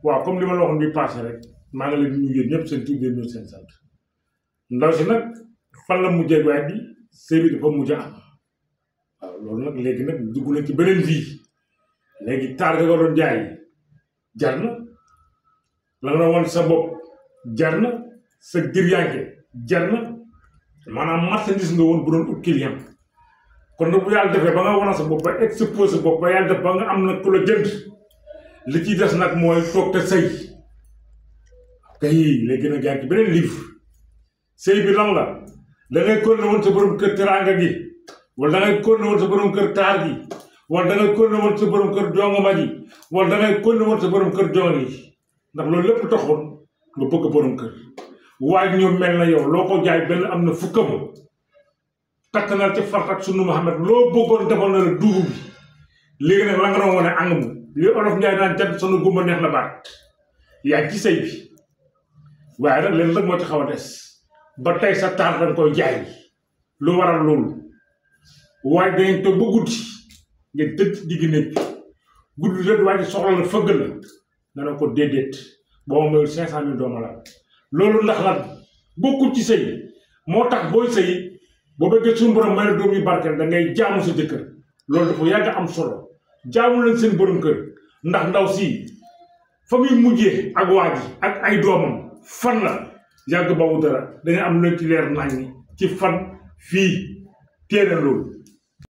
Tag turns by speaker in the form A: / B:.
A: waaw comme li ma la waxoon bi passé rek maa ngi leen di nuyu ñëpp seen tur bi seen sant ndaw si nag fan la mujjee waaye bi sëy bi dafa mujj am waaw loolu nag léegi nag dugg na ci beneen vie léegi taar nga ko doon jaay jar na la nga woon sa bopp jar na sa diryanke jar na maanaam marchandise nga woon bu doon ut client kon nag bu yàlla defee ba nga wane sa bopp ba exposé sa bopp ba yàlla def ba nga am na ku la jënd li ciy des nag mooy toog te sëy kay léegi nag yaa ngi ci beneen livre sëy bi lan la da ngay continué woon sa borom kër teraanga gi wala da ngay continué woon sa borom kër taar gi wala da ngay continué woon sa borom kër jongoma ji wala da ngay continué woon sa borom kër jonga gi ndax loolu lépp taxoon nga bëgg borom kër waaye ñoo mel na yow loo ko jaay benn am na fukkam takk na ci fartak sunu Muhammad loo bëggoon defoon na la duubu bi léegi nag la nga doon wane ànd mu li olof Njaay daan jant sunu gumba neex la baat yaa ci sëy bi waaye nag leen rek moo ci xaw a des ba tey sa taar danga koy jaay lu waral loolu waaye dangeen toog ba guddi ngeen tëdd digg néeg guddi rek waaye soxla la fëgg la nga ne ko déedéet boo ma mayul 500 000 dooma la loolu ndax lan bokkul ci sëy moo tax booy sëy boo bëggee suñu borom may la doom yu barkeel da ngay jaamu sa jëkkër loolu dafa yàgg am solo jaamu leen seen borom kër ndax ndaw si fa muy mujjee ak waa ji ak ay doomam fan la yàgg bawu dara danga am lu ci leer nañ ci fan fii téere loolu